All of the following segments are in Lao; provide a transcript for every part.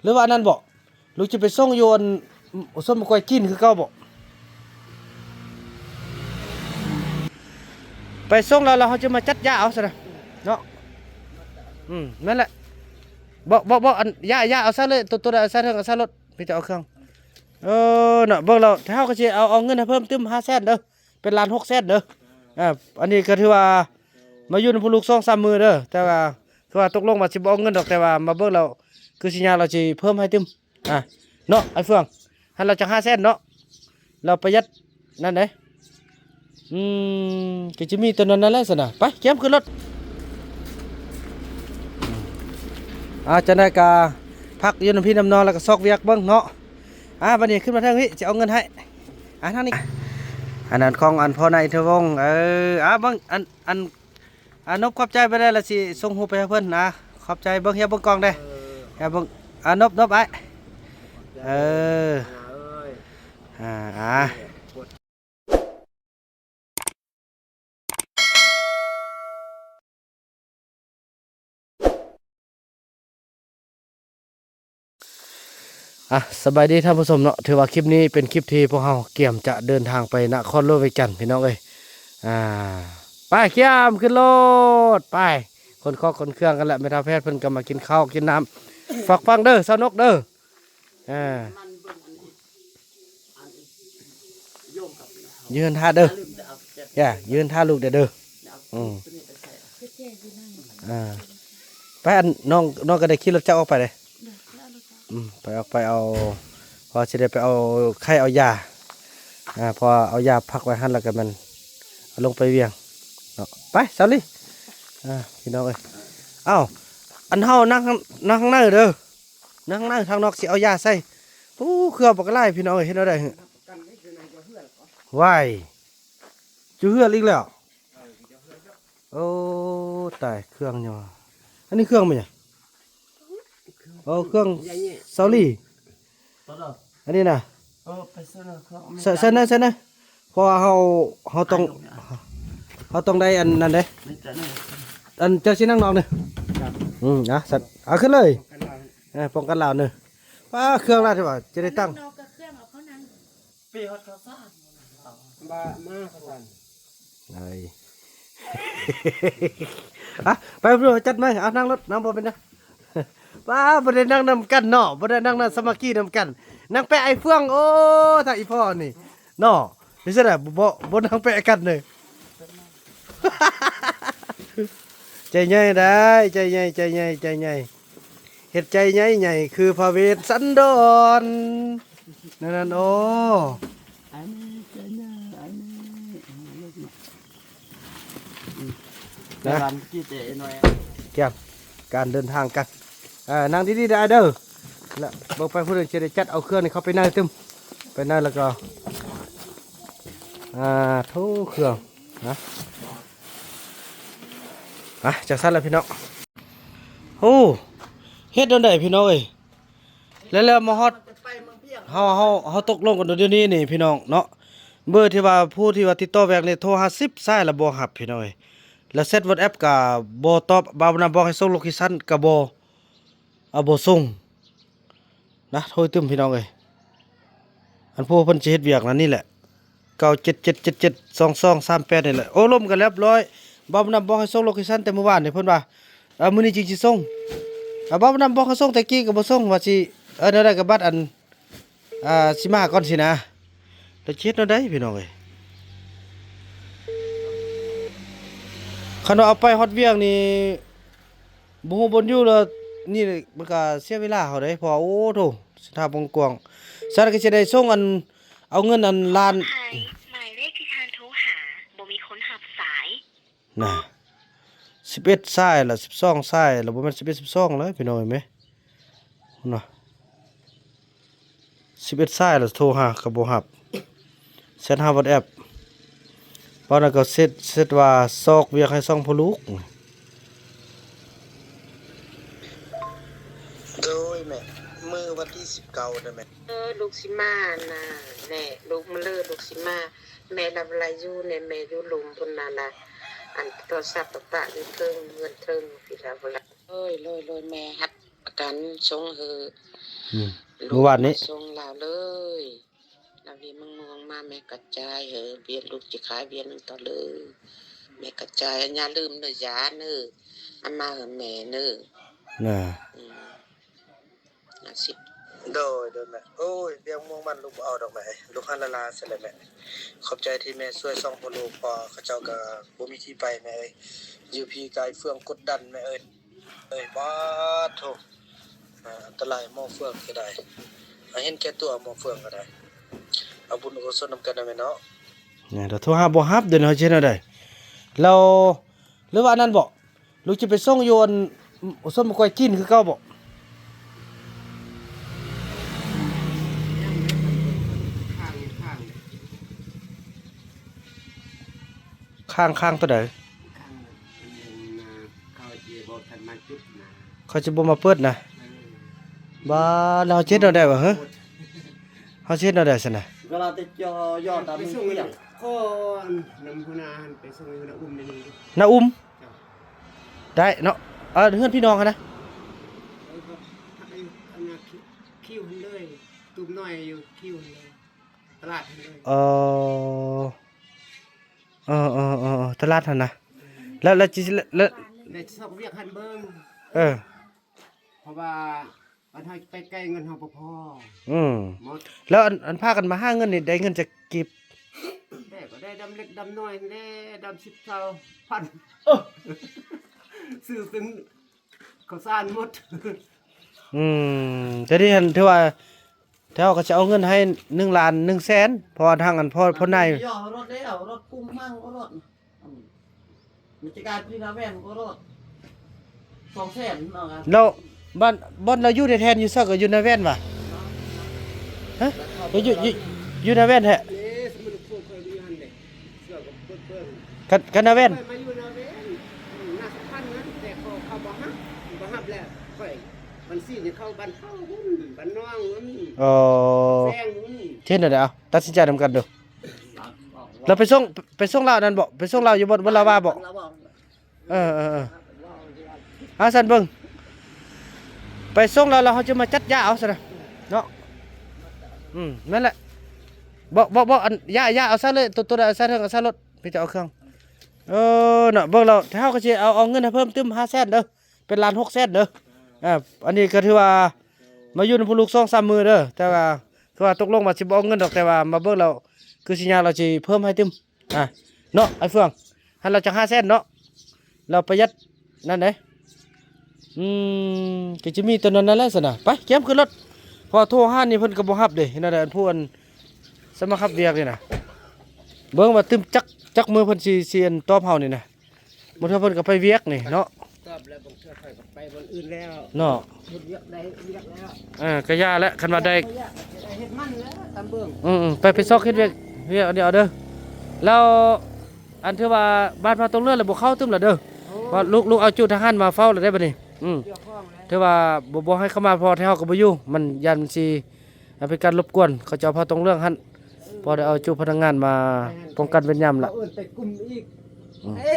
ຫຼືວ່າອັນນັ້ນບໍ່? ຫຼືຈະໄປສົ່ງຢູ່ອັນ ສວນໝາກກ້ວຍຈີນຄືເກົ່າບໍ່? ໄປສົ່ງແລ້ວ ແລ້ວເຮົາຈະມາຈັດຢາເອົາຊັ້ນນະເນາະ. ອືມ ນັ້ນແຫຼະ. ບໍ່ ບໍ່ ບໍ່ ອັນ ຢາ ຢາເອົາໃສ່ເລີຍ ໂຕ ໂຕໃດເອົາໃສ່ເທິງ ເອົາໃສ່ລົດ ມີແຕ່ເອົາເຄື່ອງ. ເອີ ເນາະ ເບິ່ງແລ້ວ ເຮົາກໍຊິເອົາ ເອົາເງິນໃຫ້ເພີ່ມຕື່ມຫ້າແສນເດີ ເປັນລ້ານຫົກແສນເດີ. ອ່າ ອັນນີ້ກໍຖືວ່າມາຢູ່ນຳຜູ້ລູກສອງສາມມື້ເດີ ແຕ່ວ່າຄືວ່າຕົກລົງວ່າຊິບໍ່ເອົາເງິນດອກ ແຕ່ວ່າມາເບິ່ງແລ້ວຄືຊິຍາກ ລາວຊິເພີ່ມໃຫ້ຕື່ມ ອ່າ ເນາະ ອ້າຍເຟືອງ ຫັ້ນລາວຈັກຫ້າແສນເນາະ ລາວປະຢັດນັ້ນເດ້. ອືມ ກໍຈະມີແຕ່ນັ້ນແຫຼະຊັ້ນນະ. ໄປ ກຽມຂຶ້ນລົດ. ອ່າ ຈັ່ງໃດກໍພັກຢູ່ນຳພີ່ນຳນ້ອງ ແລ້ວກໍຊອກວຽກເບິ່ງເນາະ. ອ່າ ບັດນີ້ຂຶ້ນມາເທິງນີ້ ຊິເອົາເງິນໃຫ້. ອ່າ ທາງນີ້ ອັນນັ້ນຂອງອັນພໍ່ນາຍອິນທະວົງ. ເອີ ອ່າ ເບິ່ງ ອັນ ອັນ ອ່າ ນົບ ຂອບໃຈ. ໄປໄດ້ລະຊິສົ່ງຮູບໄປໃຫ້ເພິ່ນນະ. ຂອບໃຈ. ເບິ່ງ ຮຽບເບິ່ງກ້ອງເດ້ ຮຽບເບິ່ງ. ອ່າ ນົບ ນົບ ອ້າຍ. ເອີ ອ່າ ອ່າ. ອ່ະ ສະບາຍດີທ່ານຜູ້ຊົມເນາະ, ຖືວ່າຄລິບນີ້ເປັນຄລິບທີ່ພວກເຮົາກຽມຈະເດີນທາງໄປນະຄອນຫຼວງວຽງຈັນ ພີ່ນ້ອງເອີຍ. ອ່າ ໄປ ກຽມຂຶ້ນລົດ ໄປ ຂົນຂອງຂົນເຄື່ອງກັນແຫຼະ. ແມ່ທ້າວແພດເພິ່ນກໍມາກິນເຂົ້າກິນນ້ຳ. ຝາກຟັງເດີ ສາວນົກເດີ. ອ່າ ຢືນຖ້າເດີ ຢ່າ ຢືນຖ້າລູກເດີ ເດີ. ອືມ ອ່າ ໄປ ອັນ ນ້ອງ ນ້ອງກໍໄດ້ຂີ່ລົດຈັກອອກໄປເດ້. ອືມ ໄປ ອອກໄປເອົາ ເພາະຊິໄດ້ໄປເອົາໄຂ້ເອົາຢາ. ອ່າ ເພາະວ່າເອົາຢາພັກໄວ້ຫັ້ນ ແລ້ວກໍແມ່ນເອົາລົງໄປວຽງເນາະ. ໄປ ສາວລີ. ອ່າ ພີ່ນ້ອງເອີຍ ເອົ້າ ອັນເຮົານັ່ງ ນັ່ງຂ້າງໃນເດີ. ນັ່ງ ນັ່ງທາງນອກຊິເອົາຢາໃສ່. ໂອ້ ເຄື່ອງບັກຫຼາຍ ພີ່ນ້ອງເອີຍ ເຮັດແນວໃດຫື? ວ້າຍ ຢູ່ເຮືອນອີກແລ້ວ. ໂອ້ ຕາຍ ເຄື່ອງຫຍັງວະ? ອັນນີ້ເຄື່ອງແມ່ນຫຍັງ? ໂອ້ ເຄື່ອງສາວລີ. ອັນນີ້ນະ ເອີ ໄປໃສ່ນະ ໃສ່ ໃສ່ນະ ໃສ່ນະ. ເພາະວ່າເຮົາ ເຮົາຕ້ອງ ເຮົາຕ້ອງໄດ້ອັນນັ້ນເດ້. ອັນເຈົ້າຊິນັ່ງນອກນີ້. ອືມ ອ່ະ ສັດ ເອົາຂຶ້ນເລີຍ. ປ້ອງກັນລາວ ເອີ ປ້ອງກັນລາວເນີ. ປ້າ ເຄື່ອງຫຼາຍແທ້ວ່າ ຈະໄດ້ຕັ້ງ ນອກກໍເຄື່ອງ ເອົາເຂົ້ານັ່ງ ປີຮອດເຂົ້າສານ ບ້າ ມາເຂົ້າສານ. ເອີຍ ອ່ະ ໄປ ເອົາຈັດໃໝ່. ເອົານັ່ງລົດ ນັ່ງ ບໍ່ເປັນຫຍັງ. ປ້າ ບໍ່ໄດ້ນັ່ງນຳກັນເນາະ ບໍ່ໄດ້ນັ່ງນຳສາມັກຄີນຳກັນ. ນັ່ງແປະໄອ້ເຟືອງ. ໂອ້ ທາງອີ່ພໍ່ນີ້ເນາະ ເປັນຈັ່ງໃດ ບໍ່ ບໍ່ນັ່ງແປະກັນເລີຍ. ໃຈໃຫຍ່ໄດ໋ ໃຈໃຫຍ່ ໃຈໃຫຍ່ ໃຈໃຫຍ່ ເຮັດໃຈໃຫຍ່ໆ ຄືພະເວດສັນດອນ ນັ້ນໆ. ໂອ້ ອັນນີ້ໃຈໃຫຍ່ ອັນນີ້ ນະ ແຕ່ວ່າມັນກີດແຕ່ໜ້ອຍ ກຽມ ການເດີນທາງກັນ. ເອີ ນັ່ງດີໆເດີ ເດີ ແລ້ວເບິ່ງໄປຜູ້ໜຶ່ງຈະໄດ້ຈັດເອົາເຄື່ອງນີ້ເຂົ້າໄປໃນຕື່ມ ໄປໃນ ແລ້ວກໍ ອ່າ ໂຖ ເຄື່ອງນະ. ອ່ະ ຈັ່ງຊັ້ນລະພີ່ນ້ອງ. ໂອ້ ເຮັດແນວໃດພີ່ນ້ອງເອີຍ. ແລ້ວ ແລ້ວມາຮອດ ເຮົາ ເຮົາ ເຮົາຕົກລົງກັນດຽວນີ້ນີ້ພີ່ນ້ອງເນາະ. ເບີທີ່ວ່າ ຜູ້ທີ່ວ່າຕິດຕໍ່ແວກນີ້ ໂທຫາສິບສາຍລະບໍ່ຮັບພີ່ນ້ອງເອີຍ. ແລ້ວແຊັດວັອດແອັບກໍບໍ່ຕອບ. ບ່າວບຸນນຳບອກໃຫ້ສົ່ງໂລເຄຊັນກໍບໍ່ ເອົາ ບໍ່ສົ່ງນະ. ໂທຕື່ມພີ່ນ້ອງເອີຍ. ອັນຜູ້ເພິ່ນຊິເຮັດວຽກນັ້ນນີ້ແຫຼະ ເກົ້າເຈັດເຈັດເຈັດເຈັດສອງສອງສາມແປດນີ້ແຫຼະ. ໂອ້ ລົມກັນລຽບລ້ອຍ. ບ່າວບຸນນຳບອກໃຫ້ສົ່ງໂລເຄຊັນແຕ່ມື້ວານນີ້ ເພິ່ນວ່າ ເອີ ມື້ນີ້ຈຶ່ງຊິສົ່ງ. ເອີ ບ່າວບຸນນຳບອກໃຫ້ສົ່ງແຕ່ກີ້ກໍບໍ່ສົ່ງ ວ່າຊິ ເອີ ແນວໃດກໍບັດອັນ ອ່າ ຊິມາກ່ອນຊີ້ນະ. ແລ້ວຊິເຮັດແນວໃດພີ່ນ້ອງເອີຍ. ຄັນວ່າເອົາໄປຮອດວຽງນີ້ ບໍ່ຮູ້ບ່ອນຢູ່ແລ້ວ ນີ້ມັນກະເສຍເວລາເຮົາເດ້ ເພາະວ່າ ໂອ້ໂທ້ ເສັ້ນທາງກວ້າງ. ຊັ້ນກໍຊິໄດ້ສົ່ງອັນ ເອົາເງິນອັນລ້ານ ຂອອະໄພ ໝາຍເລກທີ່ທ່ານໂທຫາ ບໍ່ມີຄົນຮັບສາຍ ນະ ສິບເອັດສາຍລະ ສິບສອງສາຍລະ ບໍ່ແມ່ນສິບເອັດ ສິບສອງເລີຍພີ່ນ້ອງເອີຍແມ. ນະ ສິບເອັດສາຍລະໂທຫາກໍບໍ່ຮັບ ແຊັດຫາວັອດແອັບ. ເວົ້ານັ້ນກໍເສັດ ເສັດວ່າຊອກວຽກໃຫ້ຊ່ອງພໍ່ລູກ. ໂດຍແມ່ ມື້ວັນທີສິບເກົ້າເດີແມ່. ເອີ ລູກຊິມານະ ແມ່ ລູກມາເລີ ລູກຊິມາ. ແມ່ລະບໍ່ໄດ້ຢູ່ແນ່ ແມ່ຢູ່ລຸ່ມພຸ້ນນະລະ ອັນໂທລະສັບປະປະຢູ່ເທິງເຮືອນເທິງພີ້ລະບໍ່ໄດ້. ໂດຍ ໂດຍ ໂດຍ ແມ່ຮັບ ປະ ກັນສົ່ງເຮີ ອືມ ລູກ ມື້ວານນີ້ ມາສົ່ງລາວເລີຍ ລາວເວຍເມືອງມ່ວງມາ ແມ່ກະຈາຍເຮີ ເວຍລູກຈະຂາຍເວຍໜຶ່ງຕໍ່ເລີຍ ແມ່ກະຈາຍ ຢ່າລືມເດີ ຢາເດີ ເອົາມາເຮີແມ່ເດີ ນະ ອືມ ຫ້າສິບ ໂດຍ ໂດຍແມ່ ໂອ້ຍ ວຽງມ່ວງມັນລູກບໍ່ເອົາດອກແມ່ ລູກຫັ້ນລະລາຊັ້ນແຫຼະແມ່ ຂອບໃຈທີ່ແມ່ຊ່ວຍຊ່ອງພວກລູກ ເພາະເຂົາເຈົ້າກະບໍ່ມີທີ່ໄປແມ່ເອີຍ ຢູ່ພີ້ກະອ້າຍເຟືອງກົດດັນແມ່ເອີຍ. ເອີຍ ປາດໂທ້ ອ່າ ອັນຕະລາຍໝໍ້ເຟືອງເສຍດາຍ ອ່າ ເຫັນແກ່ຕົວໝໍ້ເຟືອງກໍໄດ້ ເອົາບຸນອະກຸສົນນຳກັນນະແມ່ເນາະ ແມ່ນ ໂທຫາບໍ່ຮັບ ດຽວນີ້ເຮົາຊິເຮັດແນວໃດ ແລ້ວ ຫຼືວ່າອັນນັ້ນບໍ ລູກຈະໄປສົ່ງຢູ່ອັນ ສົວນໝາກກ້ວຍຈີນຄືເກົ່າບໍ ຄ້າງ ຄ້າງຕົວໃດ? ເຂົາຊິບໍ່ມາເປີດນະ ເອີ ບ້າ ແລ້ວເຮົາຊິເຮັດແນວໃດວະ ເຮີ ເຮົາຊິເຮັດແນວໃດຊັ້ນນະ ກໍລາວແຕ່ຈໍ່ຍໍຕາມ ໄປສົ່ງ ເມືອງ ຂໍນຳຫົວໜ້າຫັ້ນ ໄປສົ່ງຢູ່ນາອຸມນີ້ ນາອຸມ ເຈົ້າ ໄດ້ເນາະ ເອີ ເຮືອນພີ່ນ້ອງຫັ້ນນະ ເອີ ກໍພັກຢູ່ອັນນະ ຄິວຫັ້ນເລີຍ ຕູບນ້ອຍຢູ່ຄິວຫັ້ນເລີຍ ຕະຫຼາດຫັ້ນເລີຍ ເອີ ເອີໆໆໆ ຕະຫຼາດຫັ້ນນະ ແລ້ວ ແລ້ວຊິ ແລ້ວ ແລ້ວຊິຊອກວຽກຫັ້ນເບິ່ງ ເອີ ເພາະວ່າອັນເຮົາໄປໄກເງິນເຮົາບໍ່ພໍ ອືມ ໝົດ ແລ້ວອັນ ອັນພາກັນມາຫາເງິນນີ້ ໄດ້ເງິນຈັກກີບ? ແຕ່ກໍໄດ້ດຳເລັກດຳນ້ອຍແຫຼະ ດຳສິບຊາວພັນ ເອີ ຊື້ເປັນ ເຂົ້າສານໝົດ ອືມ ແຕ່ນີ້ຫັ້ນຖືວ່າ ແຖວເຂົາຈະເອົາເງິນໃຫ້ໜຶ່ງລ້ານໜຶ່ງແສນ ເພາະວ່າທາງອັນພໍ່ ພໍ່ນາຍ ຢໍ່ລົດແລ້ວ ລົດກຸ້ມມັງກໍລົດ ອືມ ມັນຈະກາຍເປັນນາແວ່ນກໍລົດ ສອງແສນເນາະ ແລ້ວບ້ານ ບ່ອນລາວຢູ່ແທ້ໆ ຢູ່ໃສກໍຢູ່ນາແວ່ນຫວາ? ຮະ? ຢູ່ ຢູ່ ຢູ່ນາແວ່ນແທ້? ເອີ ສົມມຸດພວກຂ້ອຍຢູ່ຫັ້ນເດ້ ເຊື່ອກໍເບິ່ງ ກັນ ກັນນາແວ່ນ ຂ້ອຍມາຢູ່ນາແວ່ນ ໜ້າສຳຄັນນັ້ນ ແຕ່ເຂົາ ເຂົາບໍ່ຮັບ ບໍ່ຮັບແລ້ວ ຂ້ອຍບັນຊີນີ້ເຂົ້າບ້ານເຂົາພຸ້ນ ບ້ານນ້ອງພຸ້ນ ອໍ ແຊງພຸ້ນ ເຮັດແນວໃດ ເອົາ ຕັດສິນໃຈນຳກັນເດີ ແລ້ວໄປສົ່ງ ໄປສົ່ງລາວນັ້ນບໍ ໄປສົ່ງລາວຢູ່ບ່ອນ ບ່ອນລາວວ່າບໍ? ເອີໆໆ ເອົາຊັ້ນເບິ່ງ ໄປສົ່ງແລ້ວ ແລ້ວເຮົາຈະມາຈັດຢາເອົາຊັ້ນນະເນາະ ອືມ ນັ້ນແຫຼະ ບໍ່ ບໍ່ ບໍ່ ອັນຢາ ຢາເອົາໃສ່ເລີຍ ໂຕ ໂຕໃດເອົາໃສ່ເທິງ ເອົາໃສ່ລົດ ມີແຕ່ເອົາເຄື່ອງ ເອີ ເນາະ ເບິ່ງແລ້ວ ເຮົາກໍຊິເອົາ ເອົາເງິນໃຫ້ເພີ່ມຕື່ມຫ້າແສນເດີ ເປັນລ້ານຫົກແສນເດີ ອ່າ ອັນນີ້ກໍຖືວ່າມາຢູ່ນຳພວກລູກສອງສາມມື້ເດີ ແຕ່ວ່າຄືວ່າຕົກລົງວ່າຊິບໍ່ເອົາເງິນດອກ ແຕ່ວ່າມາເບິ່ງແລ້ວຄືຊິຍາກ ລາວຊິເພີ່ມໃຫ້ຕື່ມ ອ່າ ເນາະ ອ້າຍເຟືອງ ຫັ້ນລະຈັກຫ້າແສນເນາະ ລາວປະຢັດນັ້ນເດ້ ອືມ ກໍຈະມີແຕ່ນັ້ນແຫຼະຊັ້ນນະ ໄປ ກຽມຂຶ້ນລົດ ເພາະໂທຫານີ້ເພິ່ນກໍບໍ່ຮັບເດ້ ເຮັດແນວໃດ ອັນຜູ້ອັນສະໝັກຮັບວຽກນີ້ນະ ເບິ່ງວ່າຕື່ມຈັກ ຈັກມື້ເພິ່ນຊິ ຊິອັນຕອບເຮົານີ້ນະ ບາງເທື່ອເພິ່ນກໍໄປວຽກນີ້ເນາະ ຕອບແລ້ວ ບາງເທື່ອຂ້ອຍກໍໄປບ່ອນອື່ນແລ້ວເນາະ ເຮັດວຽກໃດວຽກແລ້ວ ເອີ ກໍຢ່າແຫຼະ ຄັນວ່າໄດ້ ເຮັດມັນແລ້ວຕາມເບິ່ງ ອືມໆ ໄປ ໄປຊອກເຮັດວຽກ ວຽກອັນດຽວເດີ ແລ້ວອັນຖືວ່າບ້ານພາຕົງເລື່ອນລະບໍ່ເຂົ້າຕື່ມລະເດີ ໂອ້ ເພາະລູກ ລູກເອົາຈຸທະຫານມາເຝົ້າລະໄດ໋ບັດນີ້ ອືມ ຖືວ່າບໍ່ ບໍ່ໃຫ້ເຂົ້າມາ ເພາະວ່າແຖວເຮົາກໍບໍ່ຢູ່ ມັນຢ້ານມັນຊິ ເປັນການລົບກວນ ເຂົາເຈົ້າເຜົ່າຕົງເລື່ອງຫັ້ນ ພໍໄດ້ເອົາຈຸພະນັກງານມາປ້ອງກັນເວນຍາມລະ ເຂົາເອີ້ນໄປກຸ່ມອີກ ອືມ ເອີ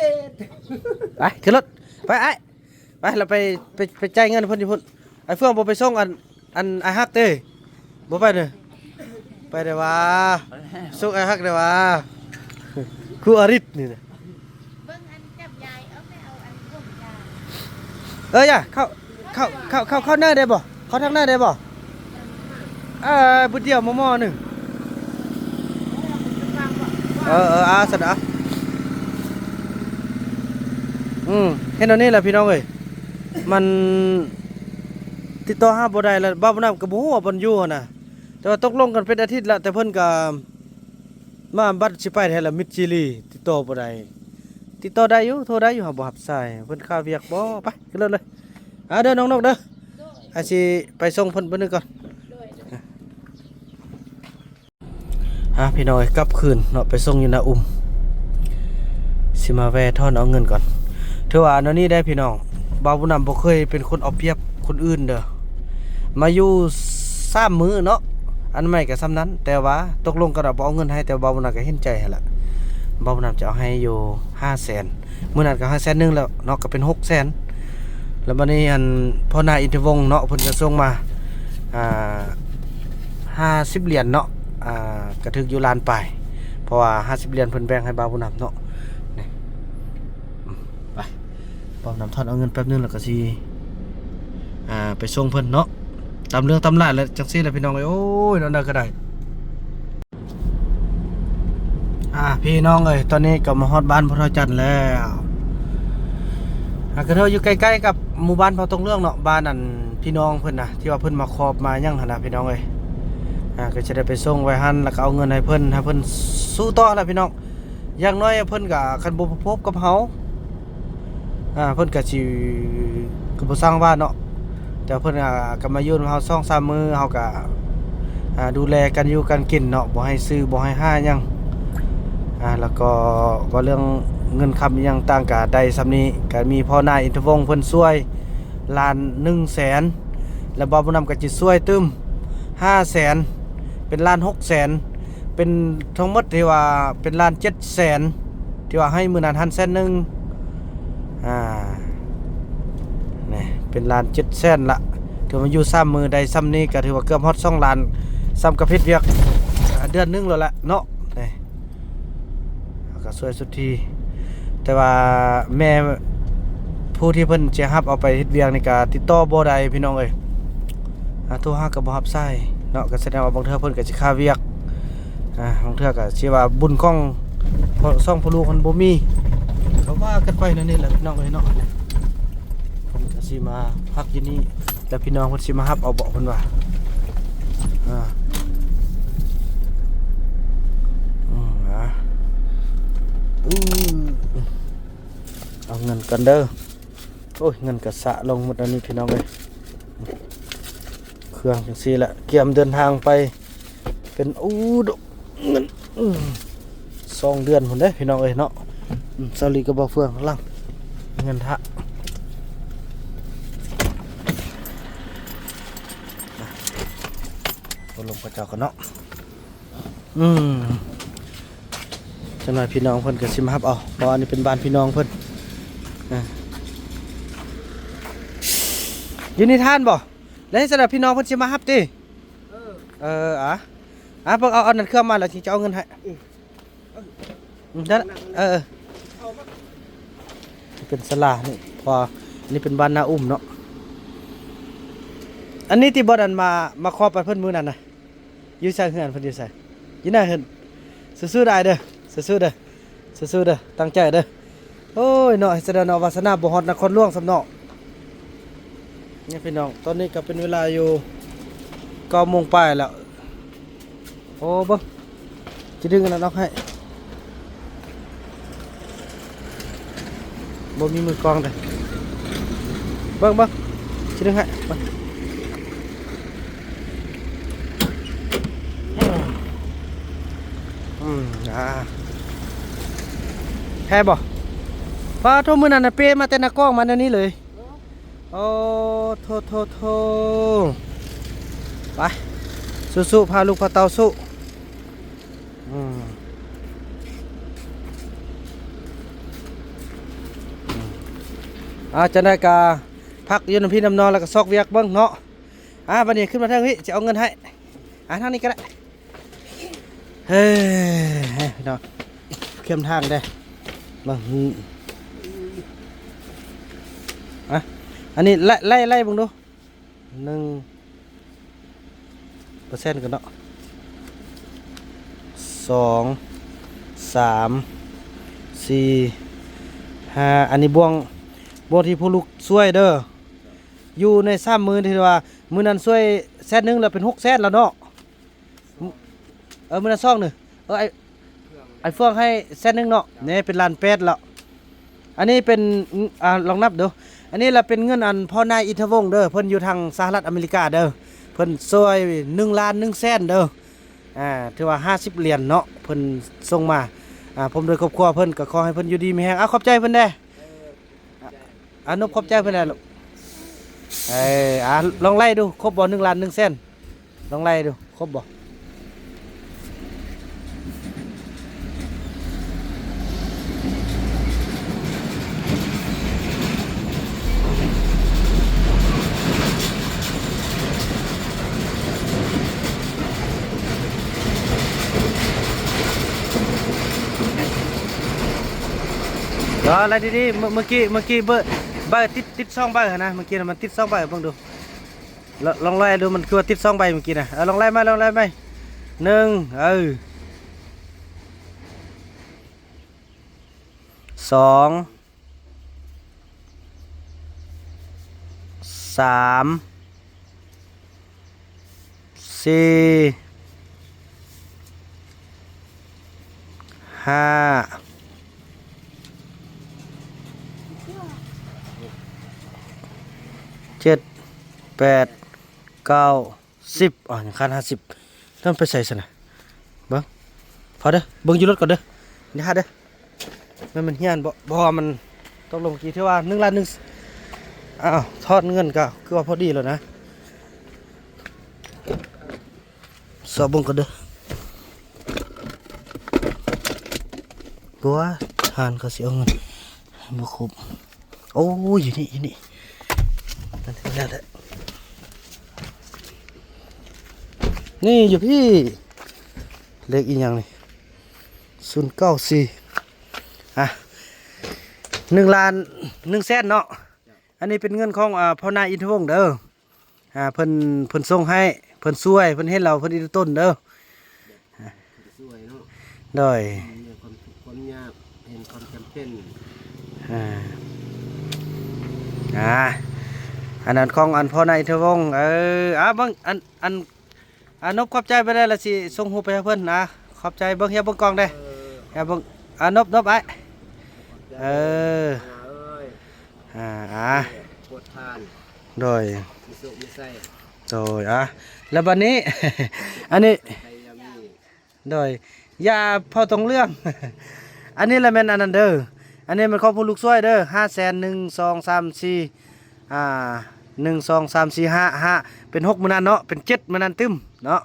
ໄປຂຶ້ນລົດ ໄປອ້າຍ ໄປ ລະໄປ ໄປ ໄປຈ່າຍເງິນເພິ່ນຢູ່ພຸ້ນ ອ້າຍເຟືອງບໍ່ໄປສົ່ງອັນ ອັນອ້າຍຮັກເດ້ ບໍ່ໄປເດີ ໄປແດ່ຫວາ ສົ່ງອ້າຍຮັກແດ່ຫວາ ຄູ່ອະລິດນີ້ນະ ເບິ່ງອັນຈັບຢາຍ ເອົາໄປເອົາອັນຜົມຢາຍ ເອີ ຢ່າ ເຂົ້າ ເຂົ້າ ເຂົ້າ ເຂົ້າ ເຂົ້າໃນໄດ້ບໍ່? ເຂົ້າທາງໃນໄດ້ບໍ່? ເອີ ບຶດດຽວໝໍ້ໆໜຶ່ງ ເອີ ເອີ ອາ ຊັ້ນອາ ອືມ ເຮັດແນວນີ້ແຫຼະພີ່ນ້ອງເອີຍ ມັນຕິດຕໍ່ຫາບໍ່ໄດ້ລະ ບ່າວບຸນນຳກໍບໍ່ຮູ້ວ່າບ່ອນຢູ່ຫັ້ນນະ ແຕ່ວ່າຕົກລົງກັນເປັນອາທິດລະ ແຕ່ເພິ່ນກໍ ມາບັດຊິໄປແທ້ລະ ມິດຊີລີ ຕິດຕໍ່ບໍ່ໄດ້ ຕິດຕໍ່ໄດ້ຢູ່ ໂທໄດ້ຢູ່ ຫາບໍ່ຮັບສາຍ ເພິ່ນຄາວຽກບໍ ໄປຂຶ້ນລົດເລີຍ ອາ ເດີນ້ອງນົກເດີ ອ້າຍຊິໄປສົ່ງເພິ່ນບຶດໜຶ່ງກ່ອນ ໂດຍ ອາ ພີ່ນ້ອງເອີຍ ກັບຄືນເນາະ ໄປສົ່ງຢູ່ນາອຸມ ຊິມາແວ່ຖອນເອົາເງິນກ່ອນ ຖືວ່າແນວນີ້ໄດ໋ພີ່ນ້ອງ ບ່າວບຸນນຳບໍ່ເຄີຍເປັນຄົນເອົາປຽບຄົນອື່ນເດີ ມາຢູ່ສາມມື້ເນາະ ອັນໃໝ່ກໍສ່ຳນັ້ນ ແຕ່ວ່າຕົກລົງກັນວ່າບໍ່ເອົາເງິນໃຫ້ ແຕ່ວ່າບ່າວບຸນນຳກໍເຫັນໃຈຫັ້ນລະ ບ່າວບຸນນຳຈະເອົາໃຫ້ຢູ່ຫ້າແສນ ມື້ນັ້ນກໍໃຫ້ແສນໜຶ່ງແລ້ວເນາະ ກໍເປັນຫົກແສນ ແລ້ວບັດນີ້ອັນພໍ່ນາຍອິນທະວົງເນາະ ເພິ່ນກໍສົ່ງມາ ອ່າ ຫ້າສິບຫຼຽນເນາະ ອ່າ ກະຖືກຢູ່ລ້ານປາຍ ເພາະວ່າຫ້າສິບຫຼຽນເພິ່ນແບ່ງໃຫ້ບ່າວບຸນນຳເນາະ. ນີ້ ອືມ ໄປ ບ່າວບຸນນຳຖອນເອົາເງິນແປັບໜຶ່ງ ແລ້ວກໍຊິ ອ່າ ໄປສົ່ງເພິ່ນເນາະ ຕາມເລື່ອງຕາມລາວແຫຼະ ຈັ່ງຊີ້ແຫຼະພີ່ນ້ອງເອີຍ. ໂອ້ຍ ແນວໃດກໍໄດ້. ອ່າ ພີ່ນ້ອງເອີຍ ຕອນນີ້ກໍມາຮອດບ້ານພໍ່ເຖົ້າຈັນແລ້ວ. ອ່າ ກໍຖືວ່າຢູ່ໃກ້ໆກັບໝູ່ບ້ານພໍ່ຕົງເລື່ອງເນາະ ບ້ານອັນພີ່ນ້ອງເພິ່ນນະ ທີ່ວ່າເພິ່ນມາຂອບມາຫຍັງຫັ້ນນະ ພີ່ນ້ອງເອີຍ. ອ່າ ກໍຈະໄດ້ໄປສົ່ງໄວ້ຫັ້ນ ແລ້ວກໍເອົາເງິນໃຫ້ເພິ່ນ ໃຫ້ເພິ່ນສູ້ຕໍ່ແຫຼະພີ່ນ້ອງ. ຢ່າງໜ້ອຍເພິ່ນກໍ ຄັນບໍ່ພົບກັບເຮົາ ອ່າ ເພິ່ນກະຊິ ກະບໍ່ຊ່າງວ່າເນາະ ແຕ່ເພິ່ນ ອ່າ ກະມາຢູ່ນຳເຮົາສອງສາມມື້ ເຮົາກະ ອ່າ ດູແລການຢູ່ການກິນເນາະ ບໍ່ໃຫ້ຊື້ ບໍ່ໃຫ້ຫາຫຍັງ. ອ່າ ແລ້ວກໍເວົ້າເລື່ອງເງິນຄຳອີ່ຫຍັງຕ່າງກະໄດ້ສ່ຳນີ້ ກະມີພໍ່ນາຍອິນທະວົງເພິ່ນຊ່ວຍລ້ານໜຶ່ງແສນ ແລ້ວບ່າວບຸນນຳກະຊິຊ່ວຍຕື່ມຫ້າແສນ ເປັນລ້ານຫົກແສນ ເປັນທັງໝົດທີ່ວ່າເປັນລ້ານເຈັດແສນ ທີ່ວ່າໃຫ້ມື້ນັ້ນຫັ້ນແສນໜຶ່ງ ອ່າ ນີ້ເປັນລ້ານເຈັດແສນລະ. ຖືວ່າມາຢູ່ສາມມື້ໄດ້ສ່ຳນີ້ ກໍຖືວ່າເກືອບຮອດສອງລ້ານ ສ່ຳກັບເຮັດວຽກ ອ່າ ເດືອນໜຶ່ງແລ້ວລະເນາະ. ນີ້ ເຮົາກໍຊ່ວຍສຸດທີ່ ແຕ່ວ່າແມ່ຜູ້ທີ່ເພິ່ນຈະຮັບເອົາໄປເຮັດວຽກນີ້ກໍຕິດຕໍ່ບໍ່ໄດ້ພີ່ນ້ອງເອີຍ. ອ່າ ໂທຫາກໍບໍ່ຮັບສາຍເນາະ ກໍສະແດງວ່າບາງເທື່ອເພິ່ນກໍຊິຄາວຽກ. ອ່າ ບາງເທື່ອກໍຊິວ່າບຸນຂອງສອງພໍ່ລູກມັນບໍ່ມີ ກໍວ່າກັນໄປແນວນີ້ແຫຼະພີ່ນ້ອງເອີຍເນາະ. ເພິ່ນກໍຊິມາພັກຢູ່ນີ້ ແລ້ວພີ່ນ້ອງເພິ່ນຊິມາຮັບເອົາເບາະເພິ່ນວ່າ. ອ່າ ອືມ ອ່າ ອືມ ເອົາເງິນກ່ອນເດີ. ໂອ້ຍ ເງິນກະສະລົງໝົດອັນນີ້ພີ່ນ້ອງເອີຍ. ເຄື່ອງຈັ່ງຊີ້ແຫຼະ ກຽມເດີນທາງໄປ ເປັນ ອູ້ ເງິນ ອືມ ສອງເດືອນພຸ້ນເດ້ພີ່ນ້ອງເອີຍເນາະ. ອືມ ສາວລີກັບບ່າວເຟືອງຫຼັງ ເງິນທະ ໂອ້ ລົມເຂົາເຈົ້າກັນເນາະ. ອືມ ຈັກໜ້ອຍພີ່ນ້ອງເພິ່ນກໍຊິມາຮັບເອົາ ເພາະອັນນີ້ເປັນບ້ານພີ່ນ້ອງເພິ່ນ. ອ່າ ຢູ່ໃນທານບໍ່? ແລ້ວຊັ້ນນະ ພີ່ນ້ອງເພິ່ນຊິມາຮັບຕິ? ເອີ ເອີ ອ່າ ອ່າ ເບິ່ງເອົາ ເອົານັ້ນເຄື່ອງມາ ແລ້ວຈຶ່ງຈະເອົາເງິນໃຫ້. ອືມ ອືມ ນັ້ນ ເອີ ເອີ ເປັນສາລານີ້ ເພາະວ່ານີ້ເປັນບ້ານນາອຸ່ມເນາະ. ອັນນີ້ຕິ ບ່ອນອັນມາ ມາຂໍໄປເພິ່ນມື້ນັ້ນນະ. ຢູ່ໃສເຮືອນເພິ່ນ ຢູ່ໃສ? ຢູ່ໜ້າເຮືອນ. ສູ້ໆ ອ້າຍເດີ ສູ້ໆ ເດີ ສູ້ໆ ເດີ ຕັ້ງໃຈເດີ. ໂອ້ຍເນາະ ເຮັດຈັ່ງໃດເນາະ ວາສະໜາບໍ່ຮອດນະຄອນຫຼວງຊ້ຳເນາະ. ນີ້ພີ່ນ້ອງ ຕອນນີ້ກໍເປັນເວລາຢູ່ເກົ້າໂມງປາຍແລ້ວ. ໂອ້ ເບິ່ງ ຊິດຶງອັນນັ້ນອອກໃຫ້ ບໍ່ມີມືກອງເດ້. ເບິ່ງ ເບິ່ງ ຊິດຶງໃຫ້ ເບິ່ງ. ອືມ ອ່າ ແພ້ບໍ່? ປ້າໂທ້ ມື້ນັ້ນນະເປ້ມາແຕ່ນາກອງມາແນວນີ້ເລີຍ. ໂອ້ ໂທ້ ໂທ້ ໂທ້ ໄປ ສູ້ໆ ພາລູກພາເຕົ້າສູ້. ອືມ ອືມ ອ່າ ຈັ່ງໃດກະພັກຢູ່ນຳພີ່ນຳນ້ອງ ແລ້ວກະຊອກວຽກເບິ່ງເນາະ. ອ່າ ບັດນີ້ຂຶ້ນມາເທິງພີ້ ຊິເອົາເງິນໃຫ້. ອ່າ ທາງນີ້ກໍໄດ້. ເຮີ້ຍ ເນາະ ເຂັ້ມທາງເດ້ ເບິ່ງ. ອ່ະ ອັນນີ້ໄລ່ ໄລ່ ໄລ່ເບິ່ງດູ ໜຶ່ງເປີເຊັນກັນເນາະ ສອງ ສາມ ສີ່ ຫ້າ ອັນນີ້ບ່ວງ ບ່ວງທີ່ຜູ້ລູກຊ່ວຍເດີ. ຢູ່ໃນສາມມື້ທີ່ວ່າ ມື້ນັ້ນຊ່ວຍແສນໜຶ່ງ ແລ້ວເປັນຫົກແສນແລ້ວເນາະ. ເອີ ມື້ລະສອງໜຶ່ງ ເອີ ໄອ້ ໄອ້ເຟືອງໃຫ້ແສນໜຶ່ງເນາະ ນີ້ເປັນລ້ານແປດແລ້ວ. ອັນນີ້ເປັນ ອ່າ ລອງນັບດູ ອັນນີ້ລະເປັນເງິນອັນພໍ່ນາຍອິນທະວົງເດີ ເພິ່ນຢູ່ທາງສະຫະລັດອາເມລິກາເດີ ເພິ່ນຊ່ວຍໜຶ່ງລ້ານໜຶ່ງແສນເດີ. ອ່າ ຖືວ່າຫ້າສິບຫຼຽນເນາະ ເພິ່ນສົ່ງມາ ອ່າ ພ້ອມດ້ວຍຄອບຄົວເພິ່ນ ກໍຂໍໃຫ້ເພິ່ນຢູ່ດີມີແຮງ. ອ່າ ຂອບໃຈເພິ່ນແດ່. ອານຸບ ຂອບໃຈເພິ່ນແດ່ລູກ. ເອີ ອ່າ ລອງໄລ່ດູ ຄົບບໍ່ ໜຶ່ງລ້ານໜຶ່ງແສນ ລອງໄລ່ດູ ຄົບບໍ່? ເອົາໄລ່ດີໆ ເມື່ອ ເມື່ອກີ້ ເມື່ອກີ້ເບີ ໃບຕິດ ຕິດສອງໃບຫັ້ນນະ ເມື່ອກີ້ນະມັນຕິດສອງໃບ ເບິ່ງດູ ລ- ລອງໄລ່ດູ ມັນຄືວ່າຕິດສອງໃບເມື່ອກີ້ນະ ເອົາ ລອງໄລ່ໃໝ່ ລອງໄລ່ໃໝ່ ໜຶ່ງ ເອີ ສອງ ສາມ ສີ່ ຫ້າ ເຈັດ ແປດ ເກົ້າ ສິບ ອໍ ຍັງຂາດຫ້າສິບ ແລ້ວມັນໄປໃສຊັ້ນນະ ເບິ່ງ ພໍເດີ ເບິ່ງຢູ່ລົດກ່ອນເດີ ຢ່າຫາເດີ. ແມ່ນມັນເຮຍນບໍ່? ບໍ່ ເພາະວ່າມັນຕົກລົງກີ້ ຖືວ່າໜຶ່ງລ້ານໜຶ່ງ ອ້າວ ທອດເງິນກໍຄືວ່າພໍດີແລ້ວນະ ຊອກເບິ່ງກ່ອນເດີ ບໍ່ວ່າທ່ານເຂົາຊິເອົາເງິນບໍ່ຄົບ ໂອ້ຍ ຢູ່ນີ້ ຢູ່ນີ້ ນັ້ນແຫຼະ ນີ້ຢູ່ພີ້ ເລກອີ່ຫຍັງນີ້ ສູນເກົ້າສີ່ ອ່ະ ໜຶ່ງລ້ານໜຶ່ງແສນເນາະ ອັນນີ້ເປັນເງິນຂອງ ອ່າ ພໍ່ນາຍອິນທະວົງເດີ ອ່າ ເພິ່ນ ເພິ່ນສົ່ງໃຫ້ ເພິ່ນຊ່ວຍ ເພິ່ນເຫັນແລ້ວເພິ່ນອິນຕົນເດີ ຊ່ວຍເນາະ ໂດຍ ເຫັນຄວາມທຸກຄວາມຍາກ ເຫັນຄວາມຈຳເປັນ ອ່າ ອ່າ ອັນນັ້ນຂອງອັນພໍ່ນາຍອິນທະວົງ ເອີ ອ່າ ເບິ່ງ ອັນ ອັນ ອ່າ ນົບຂອບໃຈໄປແລ້ວ ລະຊິສົ່ງຮູບໄປໃຫ້ເພິ່ນນະ ຂອບໃຈ ເບິ່ງ ຮຽບເບິ່ງກ້ອງແດ່ ເອີ ຮຽບເບິ່ງ ອ່າ ນົບ ນົບອ້າຍ ເອີ ອ່າ ອ່າ ໂດຍ ໂດຍ ອ່າ ແລ້ວບັດນີ້ ອັນນີ້ ໂດຍ ຢາພໍ່ຕົງເລື່ອງ ອັນນີ້ລະແມ່ນອັນນັ້ນເດີ ອັນນີ້ແມ່ນຂອງຜູ້ລູກຊ່ວຍເດີ ຫ້າແສນ ໜຶ່ງ ສອງ ສາມ ສີ່ ອ່າ ໜຶ່ງ ສອງ ສາມ ສີ່ ຫ້າ ຫ້າ ເປັນຫົກມື້ນັ້ນເນາະ ເປັນເຈັດມື້ນັ້ນຕື່ມເນາະ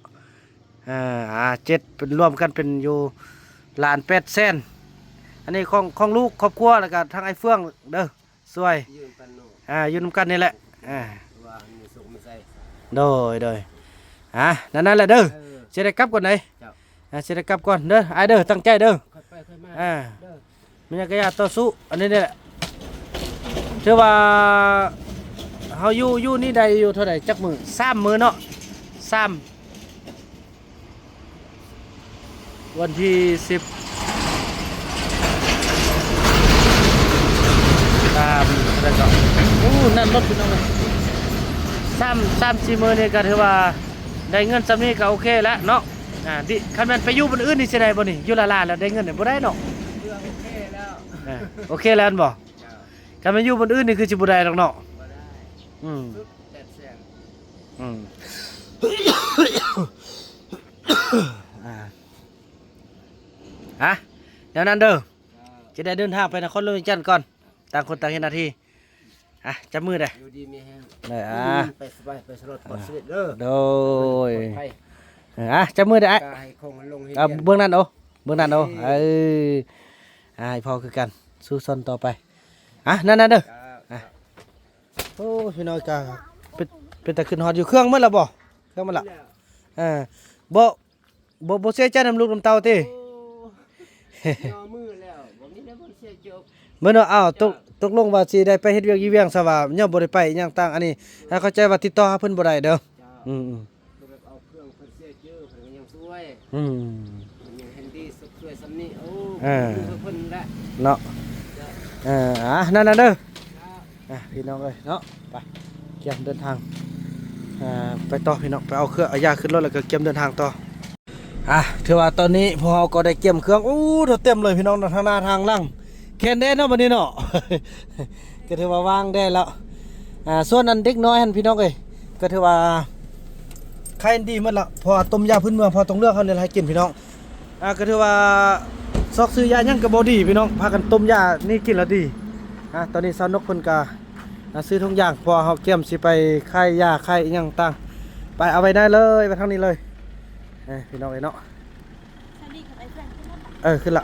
ເອີ ອ່າ ເຈັດ ເປັນ ລວມກັນເປັນຢູ່ລ້ານແປດແສນ ອັນນີ້ຂອງ ຂອງລູກຄອບຄົວ ແລ້ວກໍທາງອ້າຍເຟືອງເດີ ຊ່ວຍ ຢູ່ນຳກັນເນາະ ອ່າ ຢູ່ນຳກັນນີ້ແຫຼະ ອ່າ ວ່າມີໂຊກມີໄຊ ໂດຍ ໂດຍ ອ່າ ນັ້ນ ນັ້ນແຫຼະເດີ ເອີ ຊິໄດ້ກັບກ່ອນໃດ ເຈົ້າ ອ່າ ຊິໄດ້ກັບກ່ອນເດີ ອ້າຍເດີ ຕັ້ງໃຈເດີ ຄ່ອຍໄປຄ່ອຍມາ ອ່າ ເດີ ແມ່ນຫຍັງກະຢ່າຕໍ່ສູ້ ອັນນີ້ແຫຼະ ຖືວ່າເຮົາຢູ່ ຢູ່ນີ້ໄດ້ຢູ່ເທົ່າໃດ ຈັກມື້ ສາມມື້ເນາະ ສາມ ວັນທີສິບ ຕາມ ແລ້ວກໍ ໂອ້ ນັ້ນລົດ ພີ່ນ້ອງເອີຍ ສາມ ສາມສີ່ມື້ນີ້ກໍຖືວ່າໄດ້ເງິນສ່ຳນີ້ກໍໂອເຄແລ້ວເນາະ ອ່າ ດິ ຄັນແມ່ນໄປຢູ່ບ່ອນອື່ນນີ້ຊິໄດ້ບໍ່ນີ້ ຢູ່ລາລາແລ້ວໄດ້ເງິນນີ້ບໍ່ໄດ້ເນາະ ເອີ ໂອເຄແລ້ວ ເອີ ໂອເຄແລ້ວແມ່ນບໍ່? ເຈົ້າ ຄັນແມ່ນຢູ່ບ່ອນອື່ນນີ້ຄືຊິບໍ່ໄດ້ດອກເນາະ ບໍ່ໄດ້ ອືມ ສຸດແປດແສນ ອືມ ອ່າ ອ່ະ ແນວນັ້ນເດີ ເຈົ້າ ຈະໄດ້ເດີນທາງໄປນະຄອນຫຼວງວຽງຈັນກ່ອນ ຕ່າງຄົນຕ່າງເຮັດໜ້າທີ່ ອ່ະ ຈັບມືເດີ ຢູ່ດີມີແຮງ ເດີ ອ່າ ໄປສະບາຍ ໄປສະຫຼອດປອດຊີວິດເດີ ໂດຍ ປອດໄພ ເອີ ອ່ະ ຈັບມືເດີອ້າຍ ກໍໃຫ້ຄົງລົງເຮັດ ອ່າ ວຽກ ເບື້ອງນັ້ນໂອ ເບື້ອງນັ້ນໂອ ເອີ ອ່າ ໃຫ້ພໍ່ຄືກັນ ສູ້ຊົນຕໍ່ໄປ ອ່ະ ນັ້ນໆເດີ ອ່າ ອ່ະ ໂອ້ ພີ່ນ້ອງກະເປັນ ເປັນຕາຄຶດຮອດຢູ່ ເຄື່ອງໝົດແລ້ວບໍ່? ເຄື່ອງໝົດລະ ເອີ ບໍ່ ບໍ່ ບໍ່ເສຍໃຈນຳລູກນຳເຕົ້າຕິ? ໂອ້ ຍໍມືແລ້ວ ບໍ່ມີແນວບໍ່ເສຍຈົບ ເບິ່ງເນາະ ອ້າວ ຕົກ ຕົກລົງວ່າຊິໄດ້ໄປເຮັດວຽກຢູ່ວຽງຊະວ່າ ຍ້ອນບໍ່ໄດ້ໄປຫຍັງຕ່າງ ອັນນີ້ໃຫ້ເຂົ້າໃຈວ່າຕິດຕໍ່ຫາເພິ່ນບໍ່ໄດ້ເດີ ເຈົ້າ ອືມໆ ຄືແບບເອົາເຄື່ອງເພິ່ນເສຍຈື່ ເພິ່ນກໍຍັງຊ່ວຍ ອືມ ເພິ່ນຍັງເຫັນດີຊ່ວຍສ່ຳນີ້ ໂອ້ ເອີ ເພິ່ນແຫຼະເນາະ ເອີ ອ່າ ນັ້ນນະເດີ ອ່າ ພີ່ນ້ອງເອີຍເນາະ ໄປ ກຽມເດີນທາງ ອ່າ ໄປຕໍ່ພີ່ນ້ອງ ໄປເອົາເຄື່ອງເອົາຢາຂຶ້ນລົດ ແລ້ວກໍກຽມເດີນທາງຕໍ່ ອ່າ ຖືວ່າຕອນນີ້ພວກເຮົາກໍໄດ້ກຽມເຄື່ອງ ໂອ້ ເຕັມເລີຍພີ່ນ້ອງເນາະ ທາງໜ້າທາງຫຼັງ ແຂນແດດເນາະ ບັດນີ້ເນາະ ກໍຖືວ່າວ່າງແດ່ແລ້ວ ອ່າ ສ່ວນອັນເດັກນ້ອຍຫັ້ນພີ່ນ້ອງເອີຍ ກໍຖືວ່າໄຄດີໝົດລະ ເພາະວ່າຕົ້ມຢາພື້ນເມືອງພໍ່ຕົງເລື່ອງເຮົານີ້ລະໃຫ້ກິນພີ່ນ້ອງ ອ່າ ກໍຖືວ່າຊອກຊື້ຢາຫຍັງກໍບໍ່ດີພີ່ນ້ອງ ພາກັນຕົ້ມຢານີ້ກິນລະດີ ອ່າ ຕອນນີ້ຊາວນົກເພິ່ນກໍ ອ່າ ຊື້ທຸກຢ່າງ ເພາະວ່າເຮົາກຽມຊິໄປຂາຍຢາຂາຍອີ່ຫຍັງຕ່າງ ໄປເອົາໄວ້ໃນເລີຍ ໄວ້ທາງນີ້ເລີຍ ເອີ ພີ່ນ້ອງເອີຍເນາະ ເອີ ຂຶ້ນລະ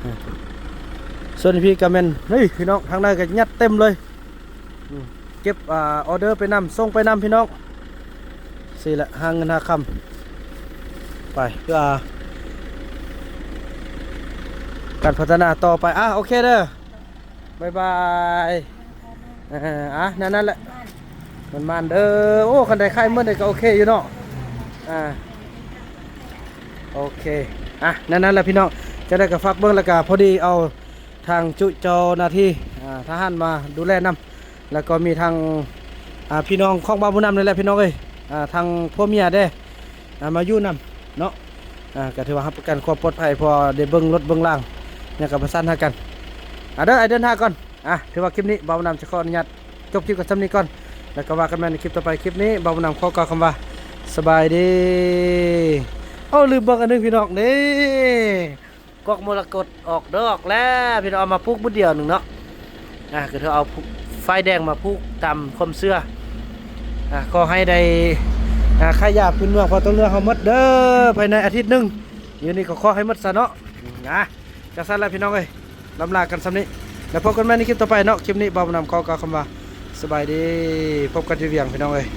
ເອີ ສ່ວນພີ້ກະແມ່ນ ນີ້ພີ່ນ້ອງ ທາງໃນກະຍັດເຕັມເລີຍ ອືມ ເກັບ ອ່າ ອໍເດີໄປນຳ ສົ່ງໄປນຳພີ່ນ້ອງ ຊີ້ແຫຼະ ຫາເງິນຫາຄຳ ໄປ ເພື່ອ ການພັດທະນາຕໍ່ໄປ. ອ່ະ ໂອເຄເດີ ບາຍບາຍ. ເອີ ອ່ະ ນັ້ນ ນັ້ນແຫຼະ ມັນມານເດີ. ໂອ້ ຄັນໄດ້ຂາຍໝົດນີ້ກໍໂອເຄຢູ່ເນາະ. ອ່າ ໂອເຄ ອ່ະ ນັ້ນ ນັ້ນແຫຼະພີ່ນ້ອງ. ຈັ່ງໃດກໍຝາກເບິ່ງ ແລ້ວກໍພໍດີເອົາທາງຈຸເຈົ້າໜ້າທີ່ ອ່າ ທະຫານມາດູແລນຳ ແລ້ວກໍມີທາງ ອ່າ ພີ່ນ້ອງຂອງບ່າວບຸນນຳນີ້ແຫຼະພີ່ນ້ອງເອີຍ ອ່າ ທາງຜົວເມຍເດ້ ອ່າ ມາຢູ່ນຳເນາະ. ອ່າ ກໍຖືວ່າຮັບປະກັນຄວາມປອດໄພ ເພາະວ່າໄດ້ເບິ່ງລົດເບິ່ງລາງ ຍັງກໍປະສານຫາກັນ. ອ່າ ເດີ ອ້າຍເດີນທາງກ່ອນ. ອ່າ ຖືວ່າຄລິບນີ້ບ່າວບຸນນຳຈະຂໍອະນຸຍາດຈົບຄລິບກັນສ່ຳນີ້ກ່ອນ ແລ້ວກໍວ່າກັນໃໝ່ໃນຄລິບຕໍ່ໄປ. ຄລິບນີ້ບ່າວບຸນນຳຂໍກ່າວຄຳວ່າ ສະບາຍດີ. ໂອ້ ລືມບອກອັນໜຶ່ງພີ່ນ້ອງ ນີ້ ກອກມໍລະກົດອອກດອກແລ້ວພີ່ນ້ອງ. ເອົາມາປູກມື້ດຽວໜຶ່ງເນາະ. ອ່າ ກໍຖືເອົາຝ້າຍແດງມາຜູກຕາມຄວາມເຊື່ອ. ອ່າ ຂໍໃຫ້ໄດ້ ອ່າ ຂາຍຢາພື້ນເມືອງເຜົ່າຕົນເຫຼືອເຮົາໝົດເດີ ພາຍໃນອາທິດໜຶ່ງ. ຢູ່ນີ້ກໍຂໍໃຫ້ໝົດຊະເນາະ. ອ່າ ຈັ່ງຊັ້ນລະພີ່ນ້ອງເອີຍ ລຳລາກັນສ່ຳນີ້ ແລ້ວພົບກັນໃໝ່ໃນຄລິບຕໍ່ໄປເນາະ. ຄລິບນີ້ບ່າວບຸນນຳຂໍກ່າວຄຳວ່າ ສະບາຍດີ. ພົບກັນຢູ່ວຽງພີ່ນ້ອງເອີຍ.